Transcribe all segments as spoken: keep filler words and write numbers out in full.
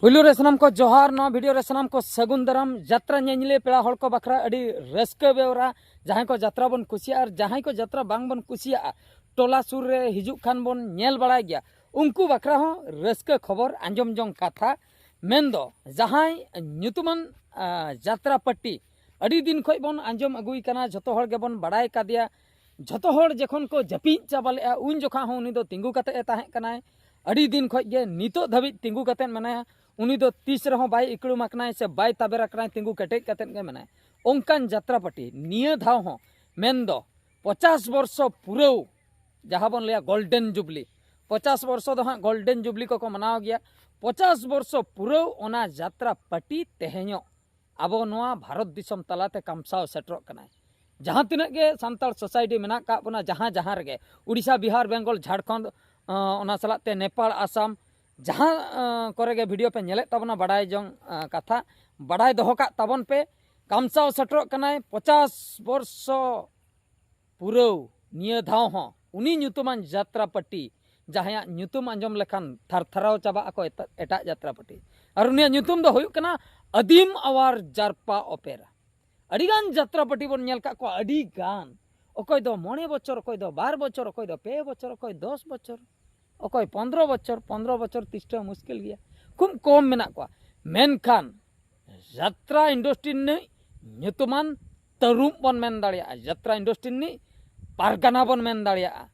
ᱯᱩᱭᱞᱩ ᱨᱮ ᱥᱟᱱᱟᱢ ᱠᱚ ᱡᱚᱦᱟᱨ᱾ ᱱᱚᱣᱟ ᱵᱷᱤᱰᱤᱭᱳ ᱨᱮ ᱥᱟᱱᱟᱢ ᱠᱚ ᱥᱟᱹᱜᱩᱱ ᱫᱟᱨᱟᱢ᱾ ᱡᱟᱛᱨᱟ ᱧᱮᱧᱮᱞᱤᱭᱟᱹ ᱯᱮᱲᱟ ᱦᱚᱲ ᱠᱚ ᱵᱟᱠᱷᱨᱟ ᱟᱹᱰᱤ ᱨᱟᱹᱥᱠᱟᱹ ᱵᱮᱣᱨᱟ᱾ ᱡᱟᱦᱟᱸᱭ ᱠᱚ ᱡᱟᱛᱨᱟ ᱵᱚᱱ ᱠᱩᱥᱤᱭᱟᱜᱼᱟ ᱟᱨ ᱡᱟᱦᱟᱸᱭ ᱠᱚ ᱡᱟᱛᱨᱟ ᱵᱟᱝ ᱵᱚᱱ ᱠᱩᱥᱤᱭᱟᱜᱼᱟ, ᱴᱚᱞᱟ ᱥᱩᱨ ᱨᱮ ᱦᱤᱡᱩᱜ ᱠᱷᱟᱱ ᱵᱚᱱ ᱧᱮᱞ ᱵᱟᱲᱟᱭ ᱜᱮᱭᱟ, ᱩᱱᱠᱩ ᱵᱟᱠᱷᱨᱟ ᱦᱚᱸ ᱨᱟᱹᱥᱠᱟᱹ ᱠᱷᱚᱵᱚᱨ, ᱟᱸᱡᱚᱢ ᱡᱚᱝ ᱠᱟᱛᱷᱟ᱾ ᱢᱮᱱᱫᱚ ᱡᱟᱦᱟᱸᱭ ᱧᱩᱛᱩᱢᱟᱱ, ᱟ, ᱡᱟᱛᱨᱟ ᱯᱟᱹᱴᱤ ᱟᱹᱰᱤ ᱫᱤᱱ ᱠᱷᱚᱱ ᱵᱚᱱ ᱟᱸᱡᱚᱢ ᱟᱹᱜᱩᱭ ᱠᱟᱱᱟ, ᱡᱷᱚᱛᱚ ᱦᱚᱲ ᱜᱮᱵᱚᱱ ᱵᱟᱲᱟᱭ ᱠᱟᱫᱮᱭᱟ, ᱡᱷᱚᱛᱚ ᱦᱚᱲ ᱡᱚᱠᱷᱚᱱ ᱠᱚ ᱡᱟᱹᱯᱤᱫ ᱪᱟᱵᱟ ᱞᱮᱫᱼᱟ, ᱩᱱ ᱡᱚᱠᱷᱟ ᱦᱚᱸ ᱩᱱᱤ ᱫᱚ ᱛᱤᱸᱜᱩ ᱠᱟᱛᱮ ᱮ ᱛᱟᱦᱮᱸ ᱠᱟᱱᱟᱭ᱾ ᱟᱹᱰᱤ ᱫᱤᱱ ᱠᱷᱚᱱ ᱜᱮ ᱱᱤᱛᱚᱜ ᱫᱷᱟᱹᱵᱤᱡ ᱛᱤᱸᱜᱩ ᱠᱟᱛᱮ ᱢᱮᱱᱟᱭᱟ᱾ ᱩᱱᱤ ᱫᱚ ᱛᱤᱥ ᱨᱮᱦᱚᱸ ᱵᱟᱭ ᱤᱠᱲᱩᱢ ᱟᱠᱟᱱᱟᱭ ᱥᱮ ᱵᱟᱭ ᱛᱟᱵᱮᱨ ᱟᱠᱟᱱᱟᱭ, ᱛᱤᱸᱜᱩ ᱠᱮᱴᱮᱡ ᱠᱟᱛᱮ ᱜᱮ ᱢᱮᱱᱟᱭᱟ᱾ ᱚᱱᱠᱟᱱ ᱡᱟᱛᱨᱟ ᱯᱟᱹᱴᱤ ᱱᱤᱭᱟᱹ ᱫᱷᱟᱣ ᱦᱚᱸ, ᱢᱮᱱᱫᱚ ᱯᱚᱪᱟᱥ ᱵᱚᱨᱥᱚ ᱯᱩᱨᱟᱹᱣ, ᱡᱟᱦᱟᱸ ᱵᱚᱱ ᱞᱟᱹᱭᱟ ᱜᱳᱞᱰᱮᱱ ᱡᱩᱵᱽᱞᱤ, ᱯᱚᱪᱟᱥ ᱵᱚᱨᱥᱚ ᱫᱚ ᱦᱟᱸᱜ ᱜᱳᱞᱰᱮᱱ ᱡᱩᱵᱽᱞᱤ ᱠᱚᱠᱚ ᱢᱟᱱᱟᱣ ᱜᱮᱭᱟ᱾ ᱯᱚᱪᱟᱥ ᱵᱚᱨᱥᱚ ᱯᱩᱨᱟᱹᱣ ᱚᱱᱟ ᱡᱟᱛᱨᱟ ᱯᱟᱹᱴᱤ ᱛᱮᱦᱮᱧᱚᱜ ᱟᱵᱚ ᱱᱚᱣᱟ ᱵᱷᱟᱨᱚᱛ ᱫᱤᱥᱚᱢ ᱛᱟᱞᱟᱛᱮ ᱠᱟᱢᱥᱟᱣ ᱥᱮᱴᱮᱨᱚᱜ ᱠᱟᱱᱟᱭ᱾ ᱡᱟᱦᱟᱸ ᱛᱤᱱᱟᱹᱜ ᱜᱮ ᱥᱟᱱᱛᱟᱲ ᱥᱳᱥᱟᱭᱴᱤ ᱢᱮᱱᱟᱜ ᱠᱟᱜ ᱵᱚᱱᱟ, ᱡᱟᱦᱟᱸ ᱡᱟᱦᱟᱸ ᱨᱮᱜᱮ, ᱩᱲᱤᱥᱥᱟ, ᱵᱤᱦᱟᱨ, ᱵᱮᱝᱜᱚᱞ, ᱡᱷᱟᱲᱠᱷᱚᱸᱰ, ᱚᱱᱟ ᱥᱟᱞᱟᱜ ᱛᱮ ᱱᱮᱯᱟᱲ, ᱟᱥᱟᱢ, ᱡᱟᱦᱟᱸ ᱠᱚᱨᱮ ᱜᱮ ᱵᱷᱤᱰᱤᱭᱳ ᱯᱮ ᱧᱮᱞᱮᱫ ᱛᱟᱵᱚᱱᱟ, ᱵᱟᱲᱟᱭ ᱡᱚᱝ ᱠᱟᱛᱷᱟ, ᱵᱟᱲᱟᱭ ᱫᱚᱦᱚ ᱠᱟᱜ ᱛᱟᱵᱚᱱ ᱯᱮ᱾ ᱠᱟᱢᱥᱟᱣ ᱥᱮᱴᱮᱨᱚᱜ ᱠᱟᱱᱟᱭ ᱯᱚᱪᱟᱥ ᱵᱚᱨᱥᱚ ᱯᱩᱨᱟᱹᱣ᱾ ᱱᱤᱭᱟᱹ ᱫᱷᱟᱣ ᱦᱚᱸ ᱩᱱᱤ ᱧᱩᱛᱩᱢᱟᱱ ᱡᱟᱛᱨᱟ ᱯᱟᱹᱴᱤ, ᱡᱟᱦᱟᱸᱭᱟᱜ ᱧᱩᱛᱩᱢ ᱟᱸᱡᱚᱢ ᱞᱮᱠᱷᱟᱱ ᱛᱷᱟᱨ ᱛᱷᱟᱨᱟᱣ ᱪᱟᱵᱟᱜ ᱟᱠᱚ ᱮᱴᱟᱜ, ᱮᱴᱟᱜ ᱡᱟᱛᱨᱟ ᱯᱟᱹᱴᱤ᱾ ᱟᱨ ᱩᱱᱤᱭᱟᱜ ᱧᱩᱛᱩᱢ ᱫᱚ ᱦᱩᱭᱩᱜ ᱠᱟᱱᱟ ᱟᱹᱫᱤᱢ ᱟᱣᱟᱨ ᱡᱟᱨᱯᱟ ᱚᱯᱮᱨᱟ᱾ ᱟᱹᱰᱤᱜᱟᱱ ᱡᱟᱛᱨᱟ ᱯᱟᱹᱴᱤ ᱵᱚᱱ ᱧᱮᱞ ᱠᱟᱜ ᱠᱚᱣᱟ, ᱟᱹᱰᱤ ᱜᱟᱱ᱾ ᱚᱠᱚᱭ ᱫᱚ ᱢᱚᱬᱮ ᱵᱚᱪᱷᱚᱨ, ᱚᱠᱚᱭ ᱫᱚ ᱵᱟᱨ ᱵᱚᱪᱷᱚᱨ, ᱚᱠᱚᱭ ᱫᱚ ᱯᱮ ᱵᱚᱪᱷᱚᱨ, ᱚᱠᱚᱭ ᱫᱚᱥ ᱵᱚᱪᱷᱚᱨ, ᱚᱠᱚᱭ ᱯᱚᱱᱫᱽᱨᱚ ᱵᱚᱪᱷᱚᱨ᱾ ᱯᱚᱱᱫᱽᱨᱚ ᱵᱚᱪᱷᱚᱨ ᱛᱤᱥᱴᱟᱹ ᱢᱩᱥᱠᱤᱞ ᱜᱮᱭᱟ, ᱠᱷᱩᱵ ᱠᱚᱢ ᱢᱮᱱᱟᱜ ᱠᱚᱣᱟ᱾ ᱢᱮᱱᱠᱷᱟᱱ ᱡᱟᱛᱨᱟ ᱤᱱᱰᱟᱥᱴᱨᱤ ᱨᱤᱱᱤᱡ ᱧᱩᱛᱩᱢᱟᱱ ᱛᱟᱹᱨᱩᱵ ᱵᱚᱱ ᱢᱮᱱ ᱫᱟᱲᱮᱭᱟᱜᱼᱟ, ᱡᱟᱛᱨᱟ ᱤᱱᱰᱟᱥᱴᱨᱤ ᱨᱤᱱᱤᱡ ᱯᱟᱨᱜᱟᱱᱟ ᱵᱚᱱ ᱢᱮᱱ ᱫᱟᱲᱮᱭᱟᱜᱼᱟ,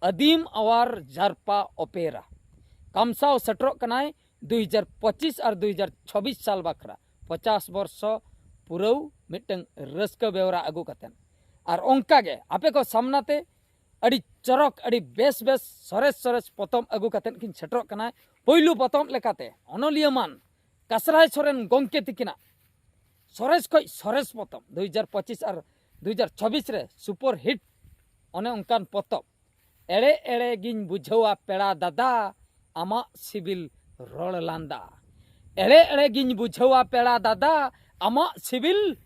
ᱟᱹᱫᱤᱢ ᱟᱣᱟᱨ ᱡᱟᱨᱯᱟ ᱚᱯᱮᱨᱟ᱾ ᱠᱟᱢᱥᱟᱣ ᱥᱮᱴᱮᱨᱚᱜ ᱠᱟᱱᱟᱭ ᱫᱩᱭ ᱦᱟᱡᱟᱨ ᱯᱚᱸᱪᱤᱥ ᱟᱨ ᱫᱩᱭ ᱦᱟᱡᱟᱨ ᱪᱷᱚᱵᱵᱤᱥ ᱥᱟᱞ ᱵᱟᱠᱷᱨᱟ᱾ ᱯᱚᱪᱟᱥ ᱵᱚᱨᱥᱚ ᱯᱩᱨᱟᱹᱣ, ᱢᱤᱫᱴᱟᱝ ᱨᱟᱹᱥᱠᱟᱹ ᱵᱮᱣᱨᱟ ᱟᱹᱜᱩ ᱠᱟᱛᱮᱫ᱾ ᱟᱨ ᱚᱱᱠᱟ ᱜᱮ ᱟᱯᱮ ᱠᱚ ᱥᱟᱢᱱᱟ ᱛᱮ ᱟᱹᱰᱤ ᱪᱚᱨᱚᱠ, ᱟᱹᱰᱤ ᱵᱮᱥ ᱵᱮᱥ, ᱥᱚᱨᱮᱥ ᱥᱚᱨᱮᱥ ᱯᱚᱛᱚᱵ ᱟᱹᱜᱩ ᱠᱟᱛᱮᱫ ᱠᱤᱱ ᱥᱮᱴᱮᱨᱚᱜ ᱠᱟᱱᱟ᱾ ᱯᱳᱭᱞᱳ ᱯᱚᱛᱚᱵ ᱞᱮᱠᱟᱛᱮ ᱚᱱᱚᱞᱤᱭᱟᱹ ᱢᱟᱱ ᱠᱟᱥᱨᱟᱭ ᱥᱚᱨᱮᱱ ᱜᱚᱢᱠᱮ ᱛᱤᱠᱤᱱᱟᱜ ᱥᱚᱨᱮᱥ ᱠᱷᱚᱱ ᱥᱚᱨᱮᱥ ᱯᱚᱛᱚᱵ, ᱫᱩᱭ ᱦᱟᱡᱟᱨ ᱯᱚᱸᱪᱤᱥ ᱟᱨ ᱫᱩᱭ ᱦᱟᱡᱟᱨ ᱪᱷᱚᱵᱵᱤᱥ ᱨᱮ ᱥᱩᱯᱟᱨ ᱦᱤᱴ, ᱚᱱᱮ ᱚᱱᱠᱟᱱ ᱯᱚᱛᱚᱵ, ᱮᱲᱮ ᱮᱲᱮ ᱜᱤᱧ ᱵᱩᱡᱷᱟᱹᱣᱟ ᱯᱮᱲᱟ ᱫᱟᱫᱟ, ᱟᱢᱟᱜ ᱥᱤᱵᱤᱞ ᱨᱚᱲ ᱞᱟᱸᱫᱟ᱾ ᱮᱲᱮ ᱮᱲᱮ ᱜᱤᱧ ᱵᱩᱡᱷᱟᱹᱣᱟ ᱯᱮᱲᱟ ᱫᱟᱫᱟ, ᱟᱢᱟᱜ ᱥᱤᱵᱤᱞ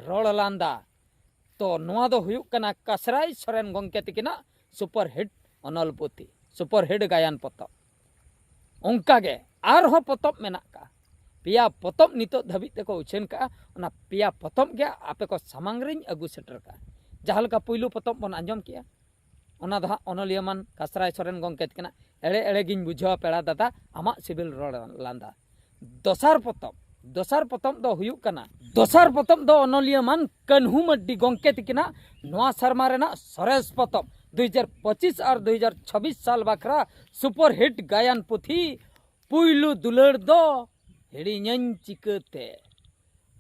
ᱨᱚᱲ ᱞᱟᱸᱫᱟ᱾ ᱛᱚ, ᱱᱚᱣᱟ ᱫᱚ ᱦᱩᱭᱩᱜ ᱠᱟᱱᱟ ᱠᱟᱥᱨᱟᱭ ᱥᱚᱨᱮᱱ ᱜᱚᱢᱠᱮ ᱛᱤᱠᱤᱱᱟᱜ ᱥᱩᱯᱟᱨ ᱦᱤᱴ ᱚᱱᱚᱞ ᱯᱩᱛᱷᱤ, ᱥᱩᱯᱟᱨ ᱦᱤᱴ ᱜᱟᱭᱟᱱ ᱯᱚᱛᱚᱵ᱾ ᱚᱱᱠᱟᱜᱮ ᱟᱨᱦᱚᱸ ᱯᱚᱛᱚᱵ ᱢᱮᱱᱟᱜ ᱠᱟᱜᱼᱟ, ᱯᱮᱭᱟ ᱯᱚᱛᱚᱵ ᱱᱤᱛᱚᱜ ᱫᱷᱟᱹᱵᱤᱡ ᱛᱮᱠᱚ ᱩᱪᱷᱟᱹᱱ ᱠᱟᱜᱼᱟ᱾ ᱚᱱᱟ ᱯᱮᱭᱟ ᱯᱚᱛᱚᱵ ᱜᱮ ᱟᱯᱮ ᱠᱚ ᱥᱟᱢᱟᱝ ᱨᱤᱧ ᱟᱹᱜᱩ ᱥᱮᱴᱮᱨ ᱠᱟᱜᱼᱟ᱾ ᱡᱟᱦᱟᱸ ᱞᱮᱠᱟ ᱯᱩᱭᱞᱩ ᱯᱚᱛᱚᱵ ᱵᱚᱱ ᱟᱸᱡᱚᱢ ᱠᱮᱜᱼᱟ, ᱚᱱᱟ ᱫᱚ ᱦᱟᱸᱜ ᱚᱱᱚᱞᱤᱭᱟᱹ ᱢᱟᱱ ᱠᱟᱥᱨᱟᱭ ᱥᱚᱨᱮᱱ ᱜᱚᱢᱠᱮ ᱛᱟᱹᱠᱤᱱᱟᱜ ᱮᱲᱮ ᱮᱲᱮ ᱜᱤᱧ ᱵᱩᱡᱷᱟᱹᱣᱟ ᱯᱮᱲᱟ ᱫᱟᱫᱟ, ᱟᱢᱟᱜ ᱥᱤᱵᱤᱞ ᱨᱚᱲ ᱞᱟᱸᱫᱟ᱾ ᱫᱚᱥᱟᱨ ᱯᱚᱛᱚᱵ, ᱫᱚᱥᱟᱨ ᱯᱚᱛᱚᱵ ᱫᱚ ᱦᱩᱭᱩᱜ ᱠᱟᱱᱟ, ᱫᱚᱥᱟᱨ ᱯᱚᱛᱚᱵ ᱫᱚ ᱚᱱᱚᱞᱤᱭᱟᱹ ᱢᱟᱱ ᱠᱟᱹᱱᱦᱩ ᱢᱟᱹᱨᱰᱤ ᱜᱚᱢᱠᱮ ᱛᱟᱹᱠᱤᱱᱟᱜ ᱱᱚᱣᱟ ᱥᱮᱨᱢᱟ ᱨᱮᱱᱟᱜ ᱥᱚᱨᱮᱥ ᱯᱚᱛᱚᱵ, ᱫᱩ ᱦᱟᱡᱟᱨ ᱯᱚᱸᱪᱤᱥ ᱟᱨ ᱫᱩ ᱦᱟᱡᱟᱨ ᱪᱷᱟᱵᱵᱤᱥ ᱥᱟᱞ ᱵᱟᱠᱷᱨᱟ ᱥᱩᱯᱟᱨ ᱦᱤᱴ ᱜᱟᱭᱟᱱ ᱯᱩᱛᱷᱤ ᱯᱩᱭᱞᱩ ᱫᱩᱞᱟᱹᱲ ᱫᱚ ᱦᱤᱲᱤᱧᱟᱹᱧ ᱪᱤᱠᱟᱹᱛᱮ?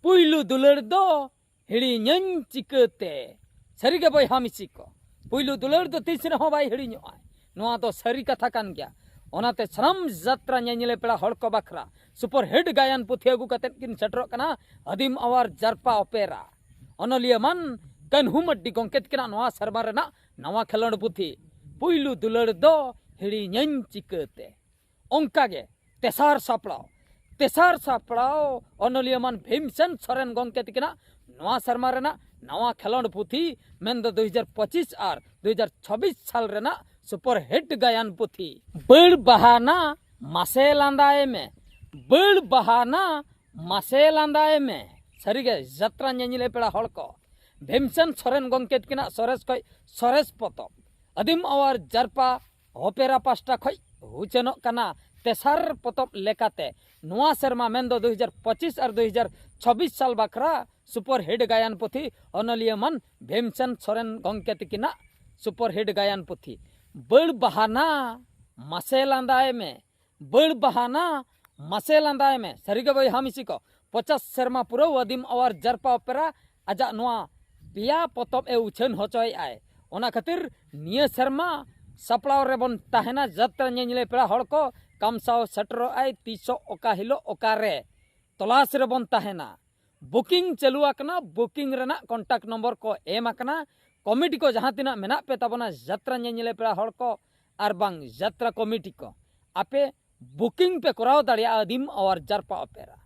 ᱯᱩᱭᱞᱩ ᱫᱩᱞᱟᱹᱲ ᱫᱚ ᱦᱤᱲᱤᱧᱟᱹᱧ ᱪᱤᱠᱟᱹᱛᱮ? ᱥᱟᱹᱨᱤᱜᱮ ᱵᱚᱭᱦᱟ ᱢᱤᱥᱤ ᱠᱚ, ᱯᱩᱭᱞᱩ ᱫᱩᱞᱟᱹᱲ ᱫᱚ ᱛᱤᱥ ᱨᱮᱦᱚᱸ ᱵᱟᱭ ᱦᱤᱲᱤᱧᱚᱜᱼᱟ᱾ ᱱᱚᱣᱟ ᱫᱚ ᱥᱟᱹᱨᱤ ᱠᱟᱛᱷᱟ ᱠᱟᱱ ᱜᱮᱭᱟ᱾ ᱚᱱᱟᱛᱮ ᱥᱟᱱᱟᱢ ᱡᱟᱛᱨᱟ ᱧᱮᱧᱮᱞᱮ ᱯᱮᱲᱟ ᱦᱚᱲ ᱠᱚ ᱵᱟᱠᱷᱨᱟ ᱥᱩᱯᱟᱨ ᱦᱤᱴ ᱜᱟᱭᱟᱱ ᱯᱩᱛᱷᱤ ᱟᱹᱜᱩ ᱠᱟᱛᱮᱫ ᱠᱤᱱ ᱥᱮᱴᱮᱨᱚᱜ ᱠᱟᱱᱟ ᱟᱹᱫᱤᱢ ᱟᱣᱟᱨ ᱡᱟᱨᱯᱟ ᱚᱯᱮᱨᱟ᱾ ᱚᱱᱚᱞᱤᱭᱟᱹ ᱢᱟᱱ ᱠᱟᱹᱱᱦᱩ ᱢᱟᱹᱨᱰᱤ ᱜᱚᱢᱠᱮ ᱛᱟᱹᱠᱤᱱᱟᱜ ᱱᱚᱣᱟ ᱥᱮᱨᱢᱟ ᱨᱮᱱᱟᱜ ᱱᱟᱣᱟ ᱠᱷᱮᱞᱳᱸᱰ ᱯᱩᱛᱷᱤ ᱯᱩᱭᱞᱩ ᱫᱩᱞᱟᱹᱲ ᱫᱚ ᱦᱤᱲᱤᱧᱟᱹᱧ ᱪᱤᱠᱟᱹᱛᱮ᱾ ᱚᱱᱠᱟᱜᱮ ᱛᱮᱥᱟᱨ ᱥᱟᱯᱲᱟᱣ, ᱛᱮᱥᱟᱨ ᱥᱟᱯᱲᱟᱣ ᱚᱱᱚᱞᱤᱭᱟᱹ ᱢᱟᱱ ᱵᱷᱤᱢᱥᱮᱱ ᱥᱚᱨᱮᱱ ᱜᱚᱢᱠᱮ ᱛᱟᱹᱠᱤᱱᱟᱜ ᱱᱚᱣᱟ ᱥᱮᱨᱢᱟ ᱨᱮᱱᱟᱜ ᱱᱟᱣᱟ ᱠᱷᱮᱞᱳᱸᱰ ᱯᱩᱛᱷᱤ, ᱢᱮᱱᱫᱚ ᱫᱩ ᱦᱟᱡᱟᱨ ᱯᱚᱸᱪᱤᱥ ᱟᱨ ᱫᱩ ᱦᱟᱡᱟᱨ ᱪᱷᱟᱵᱵᱤᱥ ᱥᱟᱞ ᱨᱮᱱᱟᱜ ᱥᱩᱯᱟᱨ ᱦᱤᱴ ᱜᱟᱭᱟᱱ ᱯᱩᱛᱷᱤ᱾ ᱵᱟᱹᱲ ᱵᱟᱦᱟᱱᱟ ᱢᱟᱥᱮ ᱞᱟᱸᱫᱟᱭ ᱢᱮ, ᱵᱟᱹᱲ ᱵᱟᱦᱟᱱᱟ ᱢᱟᱥᱮ ᱞᱟᱸᱫᱟᱭ ᱢᱮ᱾ ᱥᱟᱹᱨᱤᱜᱮ ᱡᱟᱛᱨᱟ ᱧᱮᱧᱮᱞᱮ ᱯᱮᱲᱟ ᱦᱚᱲ ᱠᱚ, ᱵᱷᱤᱢᱥᱮᱱ ᱥᱚᱨᱮᱱ ᱜᱚᱢᱠᱮ ᱛᱟᱹᱠᱤᱱᱟᱜ ᱥᱚᱨᱮᱥ ᱠᱷᱚᱱ ᱥᱚᱨᱮᱥ ᱯᱚᱛᱚᱵ ᱟᱹᱫᱤᱢ ᱟᱣᱟᱨ ᱡᱟᱨᱯᱟ ᱚᱯᱮᱨᱟ ᱯᱟᱥᱴᱟ ᱠᱷᱚᱱ ᱩᱪᱷᱟᱹᱱᱚᱜ ᱠᱟᱱᱟ ᱛᱮᱥᱟᱨ ᱯᱚᱛᱚᱵ ᱞᱮᱠᱟᱛᱮ ᱱᱚᱣᱟ ᱥᱮᱨᱢᱟ, ᱢᱮᱱᱫᱚ ᱫᱩ ᱦᱟᱡᱟᱨ ᱯᱚᱸᱪᱤᱥ ᱟᱨ ᱫᱩ ᱦᱟᱡᱟᱨ ᱪᱷᱟᱵᱵᱤᱥ ᱥᱟᱞ ᱵᱟᱠᱷᱨᱟ ᱥᱩᱯᱟᱨ ᱦᱤᱴ ᱜᱟᱭᱟᱱ ᱯᱩᱛᱷᱤ, ᱚᱱᱚᱞᱤᱭᱟᱹ ᱢᱟᱱ ᱵᱷᱤᱢᱥᱮᱱ ᱥᱚᱨᱮᱱ ᱜᱚᱢᱠᱮ ᱛᱟᱹᱠᱤᱱᱟᱜ ᱥᱩᱯᱟᱨ ᱦᱤᱴ ᱜᱟᱭᱟᱱ ᱯᱩᱛᱷᱤ᱾ ᱵᱟᱹᱲ ᱵᱟᱦᱟᱱᱟ ᱢᱟᱥᱮ ᱞᱟᱸᱫᱟᱭ ᱢᱮ, ᱵᱟᱹᱲ ᱵᱟᱦᱟᱱᱟ ᱢᱟᱥᱮ ᱞᱟᱸᱫᱟᱭ ᱢᱮ᱾ ᱥᱟᱹᱨᱤᱜᱮ ᱵᱚᱭᱦᱟ ᱢᱤᱥᱤ ᱠᱚ, ᱯᱚᱪᱟᱥ ᱥᱮᱨᱢᱟ ᱯᱩᱨᱟᱹᱣ ᱟᱹᱫᱤᱢ ᱟᱣᱟᱨ ᱡᱟᱨᱯᱟ ᱚᱯᱮᱨᱟ ᱟᱡᱟᱜ ᱱᱚᱣᱟ ᱯᱮᱭᱟ ᱯᱚᱛᱚᱵ ᱮ ᱩᱪᱷᱟᱹᱱ ᱦᱚᱪᱚᱭᱮᱫᱼᱟᱭ᱾ ᱚᱱᱟ ᱠᱷᱟᱹᱛᱤᱨ ᱱᱤᱭᱟᱹ ᱥᱮᱨᱢᱟ ᱥᱟᱯᱲᱟᱣ ᱨᱮᱵᱚᱱ ᱛᱟᱦᱮᱱᱟ ᱡᱟᱛᱨᱟ ᱧᱮᱧᱮᱞᱮ ᱯᱮᱲᱟ ᱦᱚᱲ ᱠᱚ᱾ ᱠᱟᱢᱥᱟᱣ ᱥᱮᱴᱮᱨᱚᱜ ᱟᱭ ᱛᱤᱥᱚᱜ, ᱚᱠᱟ ᱦᱤᱞᱳᱜ, ᱚᱠᱟᱨᱮ, ᱛᱚᱞᱟᱥ ᱨᱮᱵᱚᱱ ᱛᱟᱦᱮᱱᱟ᱾ ᱵᱩᱠᱤᱝ ᱪᱟᱹᱞᱩ ᱟᱠᱟᱱᱟ, ᱵᱩᱠᱤᱝ ᱨᱮᱱᱟᱜ ᱠᱚᱱᱴᱟᱠᱴ ᱱᱚᱢᱵᱚᱨ ᱠᱚ ᱮᱢ ᱟᱠᱟᱱᱟ᱾ ᱠᱚᱢᱤᱴᱤ ᱠᱚ ᱡᱟᱦᱟᱸ ᱛᱤᱱᱟᱹᱜ ᱢᱮᱱᱟᱜ ᱯᱮ ᱛᱟᱵᱚᱱᱟ ᱡᱟᱛᱨᱟ ᱧᱮᱧᱮᱞᱮ ᱯᱮᱲᱟ ᱦᱚᱲ ᱠᱚ ᱟᱨ ᱵᱟᱝ ᱡᱟᱛᱨᱟ ᱠᱚᱢᱤᱴᱤ ᱠᱚ, ᱟᱯᱮ ᱵᱩᱠᱤᱝ ᱯᱮ ᱠᱚᱨᱟᱣ ᱫᱟᱲᱮᱭᱟᱜᱼᱟ ᱟᱹᱫᱤᱢ ᱟᱣᱟᱨ ᱡᱟᱨᱯᱟ ᱚᱯᱮᱨᱟ᱾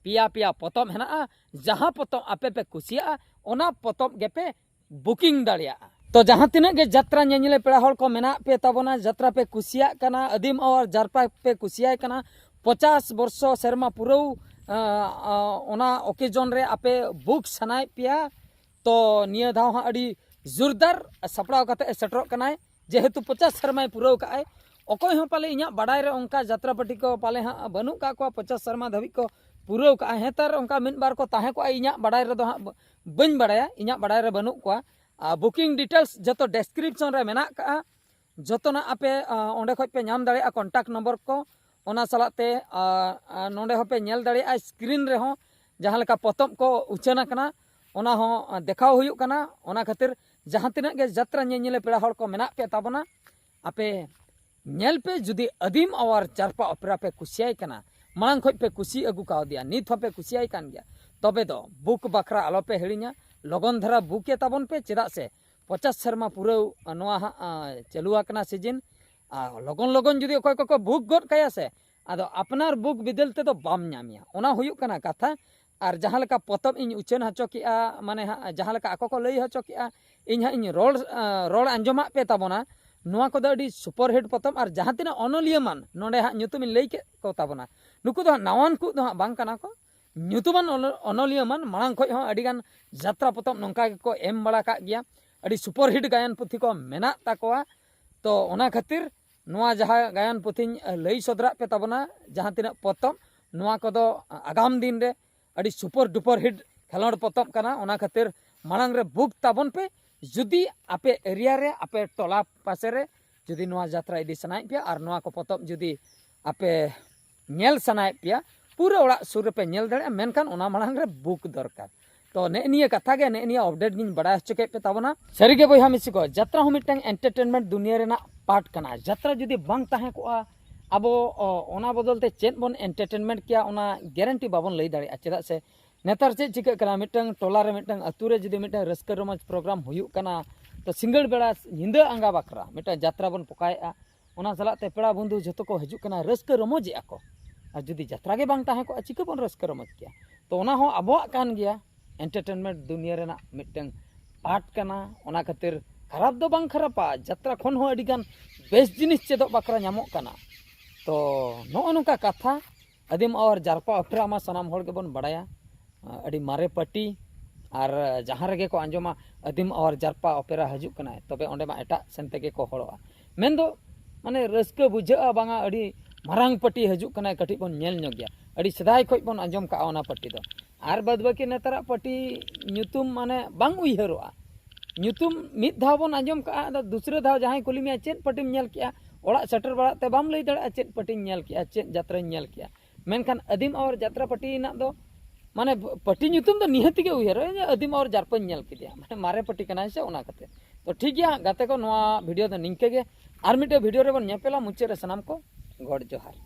ᱯᱮᱭᱟ ᱯᱮᱭᱟ ᱯᱚᱛᱚᱵ ᱦᱮᱱᱟᱜᱼᱟ, ᱡᱟᱦᱟᱸ ᱯᱚᱛᱚᱵ ᱟᱯᱮ ᱯᱮ ᱠᱩᱥᱤᱭᱟᱜᱼᱟ ᱚᱱᱟ ᱯᱚᱛᱚᱵ ᱜᱮᱯᱮ ᱵᱩᱠᱤᱝ ᱫᱟᱲᱮᱭᱟᱜᱼᱟ᱾ ᱛᱚ ᱡᱟᱦᱟᱸ ᱛᱤᱱᱟᱹᱜ ᱜᱮ ᱡᱟᱛᱨᱟ ᱧᱮᱧᱮᱞᱮ ᱯᱮᱲᱟ ᱦᱚᱲ ᱠᱚ ᱢᱮᱱᱟᱜ ᱯᱮ ᱛᱟᱵᱚᱱᱟ, ᱡᱟᱛᱨᱟ ᱯᱮ ᱠᱩᱥᱤᱭᱟᱜ ᱠᱟᱱᱟ, ᱟᱹᱫᱤᱢ ᱟᱣᱟᱨ ᱡᱟᱨᱯᱟ ᱯᱮ ᱠᱩᱥᱤᱭᱟᱭ ᱠᱟᱱᱟ, ᱯᱚᱪᱟᱥ ᱵᱚᱨᱥᱚ ᱥᱮᱨᱢᱟ ᱯᱩᱨᱟᱹᱣ, ᱟᱸ, ᱟᱸ, ᱚᱱᱟ occasion ᱨᱮ ᱟᱯᱮ book ᱥᱟᱱᱟᱭᱮᱫ ᱯᱮᱭᱟ, ᱛᱚ ᱱᱤᱭᱟᱹ ᱫᱷᱟᱣ ᱦᱟᱸᱜ ᱟᱹᱰᱤ ᱡᱳᱨᱫᱟᱨ ᱥᱟᱯᱲᱟᱣ ᱠᱟᱛᱮ ᱮ ᱥᱮᱴᱮᱨᱚᱜ ᱠᱟᱱᱟᱭ, ᱡᱮᱦᱮᱛᱩ ᱯᱚᱪᱟᱥ ᱥᱮᱨᱢᱟᱭ ᱯᱩᱨᱟᱹᱣ ᱠᱟᱜᱼᱟᱭ᱾ ᱚᱠᱚᱭ ᱦᱚᱸ ᱯᱟᱞᱮ ᱤᱧᱟᱹᱜ ᱵᱟᱰᱟᱭ ᱨᱮ ᱚᱱᱠᱟ ᱡᱟᱛᱨᱟ ᱯᱟᱹᱴᱤ ᱠᱚ ᱯᱟᱞᱮ ᱦᱟᱸᱜ ᱵᱟᱹᱱᱩᱜ ᱠᱟᱜ ᱠᱚᱣᱟ ᱯᱚᱪᱟᱥ ᱥᱮᱨᱢᱟ ᱫᱷᱟᱹᱵᱤᱡ ᱠᱚ ᱯᱩᱨᱟᱹᱣ ᱠᱟᱜᱼᱟ᱾ ᱦᱮᱸ, ᱛᱟᱨ ᱚᱱᱠᱟ ᱢᱤᱫ ᱵᱟᱨ ᱠᱚ ᱛᱟᱦᱮᱸ ᱠᱚᱜᱼᱟ, ᱤᱧᱟᱹᱜ ᱵᱟᱰᱟᱭ ᱨᱮᱫᱚ ᱦᱟᱸᱜ ᱵᱟᱹᱧ ᱵᱟᱰᱟᱭᱟ, ᱤᱧᱟᱹᱜ ᱵᱟᱰᱟᱭ ᱨᱮ ᱵᱟᱹᱱᱩᱜ ᱠᱚᱣᱟ᱾ ᱟᱨ booking details ᱡᱚᱛᱚ description ᱨᱮ ᱢᱮᱱᱟᱜ ᱠᱟᱜᱼᱟ, ᱡᱚᱛᱚᱱᱟᱜ ᱟᱯᱮ, ᱟᱸ, ᱚᱸᱰᱮ ᱠᱷᱚᱡ ᱯᱮ ᱧᱟᱢ ᱫᱟᱲᱮᱭᱟᱜᱼᱟ contact number ᱠᱚ᱾ ᱚᱱᱟ ᱥᱟᱞᱟᱜ ᱛᱮ, ᱟᱸ, ᱟᱸ, ᱱᱚᱰᱮ ᱦᱚᱸᱯᱮ ᱧᱮᱞ ᱫᱟᱲᱮᱭᱟᱜᱼᱟ screen ᱨᱮᱦᱚᱸ ᱡᱟᱦᱟᱸ ᱞᱮᱠᱟ ᱯᱚᱛᱚᱵ ᱠᱚ ᱩᱪᱷᱟᱹᱱ ᱟᱠᱟᱱᱟ, ᱚᱱᱟ ᱦᱚᱸ, ᱟᱸ, ᱫᱮᱠᱷᱟᱣ ᱦᱩᱭᱩᱜ ᱠᱟᱱᱟ᱾ ᱚᱱᱟ ᱠᱷᱟᱹᱛᱤᱨ ᱡᱟᱦᱟᱸ ᱛᱤᱱᱟᱹᱜ ᱜᱮ ᱡᱟᱛᱨᱟ ᱧᱮᱧᱮᱞᱮ ᱯᱮᱲᱟ ᱦᱚᱲ ᱠᱚ ᱢᱮᱱᱟᱜ ᱯᱮ ᱛᱟᱵᱚᱱᱟ, ᱟᱯᱮ ᱧᱮᱞ ᱯᱮ, ᱡᱩᱫᱤ ᱟᱹᱫᱤᱢ ᱟᱣᱟᱨ ᱡᱟᱨᱯᱟ ᱚᱯᱮᱨᱟ ᱯᱮ ᱠᱩᱥᱤᱭᱟᱭ ᱠᱟᱱᱟ, ᱢᱟᱲᱟᱝ ᱠᱷᱚᱡ ᱯᱮ ᱠᱩᱥᱤ ᱟᱹᱜᱩ ᱠᱟᱣᱫᱮᱭᱟ, ᱱᱤᱛ ᱦᱚᱸᱯᱮ ᱠᱩᱥᱤᱭᱟᱭ ᱠᱟᱱ ᱜᱮᱭᱟ, ᱛᱚᱵᱮ ᱫᱚ book ᱵᱟᱠᱷᱨᱟ ᱟᱞᱚ ᱯᱮ ᱦᱤᱲᱤᱧᱟ, ᱞᱚᱜᱚᱱ ᱫᱷᱟᱨᱟ book ᱮ ᱛᱟᱵᱚᱱ ᱯᱮ᱾ ᱪᱮᱫᱟᱜ ᱥᱮ ᱯᱚᱪᱟᱥ ᱥᱮᱨᱢᱟ ᱯᱩᱨᱟᱹᱣ ᱱᱚᱣᱟ ᱦᱟᱸᱜ, ᱟᱸ, ᱪᱟᱹᱞᱩ ᱟᱠᱟᱱᱟ season᱾ ᱟᱨ ᱞᱚᱜᱚᱱ ᱞᱚᱜᱚᱱ ᱡᱩᱫᱤ ᱚᱠᱚᱭ ᱠᱚᱠᱚ book ᱜᱚᱫ ᱠᱟᱭᱟ ᱥᱮ, ᱟᱫᱚ ᱟᱯᱱᱟᱨ book ᱵᱤᱫᱟᱹᱞ ᱛᱮᱫᱚ ᱵᱟᱢ ᱧᱟᱢᱮᱭᱟ, ᱚᱱᱟ ᱦᱩᱭᱩᱜ ᱠᱟᱱᱟ ᱠᱟᱛᱷᱟ᱾ ᱟᱨ ᱡᱟᱦᱟᱸ ᱞᱮᱠᱟ ᱯᱚᱛᱚᱵ ᱤᱧ ᱩᱪᱷᱟᱹᱱ ᱦᱚᱪᱚ ᱠᱮᱜᱼᱟ, ᱢᱟᱱᱮ ᱦᱟᱸᱜ ᱡᱟᱦᱟᱸ ᱞᱮᱠᱟ ᱟᱠᱚ ᱠᱚ ᱞᱟᱹᱭ ᱦᱚᱪᱚ ᱠᱮᱜᱼᱟ, ᱤᱧ ᱦᱟᱸᱜ ᱤᱧ ᱨᱚᱲ, ᱟᱸ, ᱨᱚᱲ ᱟᱸᱡᱚᱢᱟᱜ ᱯᱮ ᱛᱟᱵᱚᱱᱟ, ᱱᱚᱣᱟ ᱠᱚᱫᱚ ᱟᱹᱰᱤ superhit ᱯᱚᱛᱚᱵ᱾ ᱟᱨ ᱡᱟᱦᱟᱸ ᱛᱤᱱᱟᱹᱜ ᱚᱱᱚᱞᱤᱭᱟᱹ ᱢᱟᱱ ᱱᱚᱰᱮ ᱦᱟᱸᱜ ᱧᱩᱛᱩᱢᱤᱧ ᱞᱟᱹᱭ ᱠᱮᱫ ᱠᱚ ᱛᱟᱵᱚᱱᱟ, ᱱᱩᱠᱩ ᱫᱚ ᱦᱟᱸᱜ ᱱᱟᱣᱟᱱ ᱠᱚ ᱫᱚ ᱦᱟᱸᱜ ᱵᱟᱝ ᱠᱟᱱᱟ ᱠᱚ, ᱧᱩᱛᱩᱢᱟᱱ ᱚᱱᱚ-, ᱚᱱᱚᱞᱤᱭᱟᱹ ᱢᱟᱱ ᱢᱟᱲᱟᱝ ᱠᱷᱚᱡ ᱦᱚᱸ ᱟᱹᱰᱤᱜᱟᱱ ᱡᱟᱛᱨᱟ ᱯᱚᱛᱚᱵ ᱱᱚᱝᱠᱟ ᱜᱮᱠᱚ ᱮᱢ ᱵᱟᱲᱟ ᱠᱟᱜ ᱜᱮᱭᱟ, ᱟᱹᱰᱤ superhit ᱜᱟᱭᱟᱱ ᱯᱩᱛᱷᱤ ᱠᱚ ᱢᱮᱱᱟᱜ ᱛᱟᱠᱚᱣᱟ᱾ ᱛᱚ ᱚᱱᱟ ᱠᱷᱟᱹᱛᱤᱨ ᱱᱚᱣᱟ ᱡᱟᱦᱟᱸ ᱜᱟᱭᱟᱱ ᱯᱩᱛᱷᱤᱧ ᱞᱟᱹᱭ ᱥᱚᱫᱚᱨᱟᱜ ᱯᱮ ᱛᱟᱵᱚᱱᱟ, ᱡᱟᱦᱟᱸ ᱛᱤᱱᱟᱹᱜ ᱯᱚᱛᱚᱵ, ᱱᱚᱣᱟ ᱠᱚᱫᱚ ᱟᱜᱟᱢ ᱫᱤᱱ ᱨᱮ ᱟᱹᱰᱤ super duper hit ᱠᱷᱮᱞᱳᱰ ᱯᱚᱛᱚᱵ ᱠᱟᱱᱟ᱾ ᱚᱱᱟ ᱠᱷᱟᱹᱛᱤᱨ ᱢᱟᱲᱟᱝ ᱨᱮ book ᱛᱟᱵᱚᱱ ᱯᱮ᱾ ᱡᱩᱫᱤ ᱟᱯᱮ area ᱨᱮ, ᱟᱯᱮ ᱴᱚᱞᱟ ᱯᱟᱥᱮ ᱨᱮ ᱡᱩᱫᱤ ᱱᱚᱣᱟ ᱡᱟᱛᱨᱟ ᱤᱫᱤ ᱥᱟᱱᱟᱭᱮᱫ ᱯᱮᱭᱟ ᱟᱨ ᱱᱚᱣᱟ ᱠᱚ ᱯᱚᱛᱚᱵ ᱡᱩᱫᱤ ᱟᱯᱮ ᱧᱮᱞ ᱥᱟᱱᱟᱭᱮᱫ ᱯᱮᱭᱟ, ᱯᱩᱨᱟᱹ ᱚᱲᱟᱜ ᱥᱩᱨ ᱨᱮᱯᱮ ᱧᱮᱞ ᱫᱟᱲᱮᱭᱟᱜᱼᱟ, ᱢᱮᱱᱠᱷᱟᱱ ᱚᱱᱟ ᱢᱟᱲᱟᱝ ᱨᱮ book ᱫᱚᱨᱠᱟᱨ᱾ ᱛᱚ ᱱᱮᱜᱼᱮ ᱱᱤᱭᱟᱹ ᱠᱟᱛᱷᱟ ᱜᱮ, ᱱᱮᱜᱼᱮ ᱱᱤᱭᱟᱹ update ᱜᱤᱧ ᱵᱟᱲᱟᱭ ᱦᱚᱪᱚ ᱠᱮᱫ ᱯᱮ ᱛᱟᱵᱚᱱᱟ᱾ ᱥᱟᱹᱨᱤᱜᱮ ᱵᱚᱭᱦᱟ ᱢᱤᱥᱤ ᱠᱚ, ᱡᱟᱛᱨᱟ ᱦᱚᱸ ᱢᱤᱫᱴᱟᱝ entertainment ᱫᱩᱱᱤᱭᱟᱹ ᱨᱮᱱᱟᱜ part ᱠᱟᱱᱟ᱾ ᱡᱟᱛᱨᱟ ᱡᱩᱫᱤ ᱵᱟᱝ ᱛᱟᱦᱮᱸ ᱠᱚᱜᱼᱟ, ᱟᱵᱚ, ᱚ, ᱚᱱᱟ ᱵᱚᱫᱚᱞ ᱛᱮ ᱪᱮᱫ ᱵᱚᱱ entertainment ᱠᱮᱭᱟ, ᱚᱱᱟ guarantee ᱵᱟᱵᱚᱱ ᱞᱟᱹᱭ ᱫᱟᱲᱮᱭᱟᱜᱼᱟ᱾ ᱪᱮᱫᱟᱜ ᱥᱮ ᱱᱮᱛᱟᱨ ᱪᱮᱫ ᱪᱤᱠᱟᱹᱜ ᱠᱟᱱᱟ, ᱢᱤᱫᱴᱟᱝ ᱴᱚᱞᱟ ᱨᱮ, ᱢᱤᱫᱴᱟᱝ ᱟᱹᱛᱩ ᱨᱮ ᱡᱩᱫᱤ ᱢᱤᱫᱴᱟᱝ ᱨᱟᱹᱥᱠᱟᱹ ᱨᱚᱢᱚᱡᱽ program ᱦᱩᱭᱩᱜ ᱠᱟᱱᱟ, ᱛᱚ ᱥᱤᱸᱜᱟᱹᱲ ᱵᱮᱲᱟ ᱧᱤᱫᱟᱹ ᱟᱸᱜᱟ ᱵᱟᱠᱷᱨᱟ ᱢᱤᱫᱴᱟᱝ ᱡᱟᱛᱨᱟ ᱵᱚᱱ ᱯᱚᱠᱟᱭᱮᱫᱼᱟ, ᱚᱱᱟ ᱥᱟᱞᱟᱜ ᱛᱮ ᱯᱮᱲᱟ ᱵᱚᱱᱫᱷᱩ ᱡᱷᱚᱛᱚ ᱠᱚ ᱦᱤᱡᱩᱜ ᱠᱟᱱᱟ, ᱨᱟᱹᱥᱠᱟᱹ ᱨᱚᱢᱚᱡᱮᱜᱼᱟ ᱠᱚ᱾ ᱟᱨ ᱡᱩᱫᱤ ᱡᱟᱛᱨᱟ ᱜᱮ ᱵᱟᱝ ᱛᱟᱦᱮᱸ ᱠᱚᱜᱼᱟ, ᱪᱤᱠᱟᱹ ᱵᱚᱱ ᱨᱟᱹᱥᱠᱟᱹ ᱨᱚᱢᱚᱡᱽ ᱠᱮᱭᱟ? ᱛᱚ ᱚᱱᱟ ᱦᱚᱸ ᱟᱵᱚᱣᱟᱜ ᱠᱟᱱ ᱜᱮᱭᱟ, entertainment ᱫᱩᱱᱤᱭᱟᱹ ᱨᱮᱱᱟᱜ ᱢᱤᱫᱴᱟᱝ part ᱠᱟᱱᱟ᱾ ᱚᱱᱟ ᱠᱷᱟᱹᱛᱤᱨ ᱠᱷᱟᱨᱟᱯ ᱫᱚ ᱵᱟᱝ ᱠᱷᱟᱨᱟᱯᱟ, ᱡᱟᱛᱨᱟ ᱠᱷᱚᱱ ᱦᱚᱸ ᱟᱹᱰᱤᱜᱟᱱ ᱵᱮᱥ ᱡᱤᱱᱤᱥ ᱪᱮᱫᱚᱜ ᱵᱟᱠᱷᱨᱟ ᱧᱟᱢᱚᱜ ᱠᱟᱱᱟ᱾ ᱛᱚ ᱱᱚᱜᱼᱚ ᱱᱚᱝᱠᱟ ᱠᱟᱛᱷᱟ᱾ ᱟᱹᱫᱤᱢ ᱟᱣᱟᱨ ᱡᱟᱨᱯᱟ ᱚᱯᱮᱨᱟ ᱢᱟ ᱥᱟᱱᱟᱢ ᱦᱚᱲ ᱜᱮᱵᱚᱱ ᱵᱟᱲᱟᱭᱟ, ᱟᱹᱰᱤ ᱢᱟᱨᱮ ᱯᱟᱹᱴᱤ᱾ ᱟᱨ ᱡᱟᱦᱟᱸ ᱨᱮᱜᱮ ᱠᱚ ᱟᱸᱡᱚᱢᱟ ᱟᱹᱫᱤᱢ ᱟᱣᱟᱨ ᱡᱟᱨᱯᱟ ᱚᱯᱮᱨᱟ ᱦᱤᱡᱩᱜ ᱠᱟᱱᱟᱭ, ᱛᱚᱵᱮ ᱚᱸᱰᱮ ᱢᱟ ᱮᱴᱟᱜ ᱥᱮᱱ ᱛᱮᱜᱮ ᱠᱚ ᱦᱚᱲᱚᱜᱼᱟ᱾ ᱢᱮᱱᱫᱚ ᱢᱟᱱᱮ ᱨᱟᱹᱥᱠᱟᱹ ᱵᱩᱡᱷᱟᱹᱜᱼᱟ, ᱵᱟᱝᱟ ᱟᱹᱰᱤ ᱢᱟᱨᱟᱝ ᱯᱟᱹᱴᱤ ᱦᱤᱡᱩᱜ ᱠᱟᱱᱟᱭ, ᱠᱟᱹᱴᱤᱡ ᱵᱚᱱ ᱧᱮᱞ ᱧᱚᱜ ᱜᱮᱭᱟ᱾ ᱟᱹᱰᱤ ᱥᱮᱫᱟᱭ ᱠᱷᱚᱱ ᱵᱚᱱ ᱟᱸᱡᱚᱢ ᱠᱟᱜᱼᱟ ᱚᱱᱟ ᱯᱟᱹᱴᱤ ᱫᱚ᱾ ᱟᱨ ᱵᱟᱫ ᱵᱟᱹᱠᱤ ᱱᱮᱛᱟᱨᱟᱜ ᱯᱟᱹᱴᱤ ᱧᱩᱛᱩᱢ ᱢᱟᱱᱮ ᱵᱟᱝ ᱩᱭᱦᱟᱹᱨᱚᱜᱼᱟ᱾ ᱧᱩᱛᱩᱢ ᱢᱤᱫ ᱫᱷᱟᱣ ᱵᱚᱱ ᱟᱸᱡᱚᱢ ᱠᱟᱜᱼᱟ, ᱟᱫᱚ ᱫᱩᱥᱨᱟᱹ ᱫᱷᱟᱣ ᱡᱟᱦᱟᱸᱭ ᱠᱩᱞᱤ ᱢᱮᱭᱟ, "ᱪᱮᱫ ᱯᱟᱹᱴᱤᱢ ᱧᱮᱞ ᱠᱮᱜᱼᱟ?" ᱚᱲᱟᱜ ᱥᱮᱴᱮᱨ ᱵᱟᱲᱟᱜ ᱛᱮ ᱵᱟᱢ ᱞᱟᱹᱭ ᱫᱟᱲᱮᱭᱟᱜᱼᱟ, "ᱪᱮᱫ ᱯᱟᱹᱴᱤᱧ ᱧᱮᱞ ᱠᱮᱜᱼᱟ, ᱪᱮᱫ ᱡᱟᱛᱨᱟᱧ ᱧᱮᱞ ᱠᱮᱜᱼᱟ?" ᱢᱮᱱᱠᱷᱟᱱ ᱟᱹᱫᱤᱢ ᱟᱣᱟᱨ ᱡᱟᱛᱨᱟ ᱯᱟᱹᱴᱤ ᱨᱮᱱᱟᱜ ᱫᱚ ᱢᱟᱱᱮ ᱯᱟᱹᱴᱤ ᱧᱩᱛᱩᱢ ᱫᱚ ᱱᱤᱦᱟᱹᱛ ᱜᱮ ᱩᱭᱦᱟᱹᱨᱚᱜᱼᱟ, ᱡᱮ ᱟᱹᱫᱤᱢ ᱟᱣᱟᱨ ᱡᱟᱨᱯᱟᱧ ᱧᱮᱞ ᱠᱮᱫᱮᱭᱟ, ᱢᱟᱱᱮ ᱢᱟᱨᱮ ᱯᱟᱹᱴᱤ ᱠᱟᱱᱟᱭ ᱥᱮ, ᱚᱱᱟ ᱠᱟᱛᱮ᱾ ᱛᱚ ᱴᱷᱤᱠ ᱜᱮᱭᱟ ᱜᱟᱛᱮ ᱠᱚ, ᱱᱚᱣᱟ ᱵᱷᱤᱰᱤᱭᱳ ᱫᱚ ᱱᱤᱝᱠᱟᱹ ᱜᱮ᱾ ᱟᱨ ᱢᱤᱫᱴᱮᱱ ᱵᱷᱤᱰᱤᱭᱳ ᱨᱮᱵᱚᱱ ᱧᱮᱯᱮᱞᱟ᱾ ᱢᱩᱪᱟᱹᱫ ᱨᱮ ᱥᱟᱱᱟᱢ ᱠᱚ ᱜᱚᱰ ᱡᱚᱦᱟᱨ᱾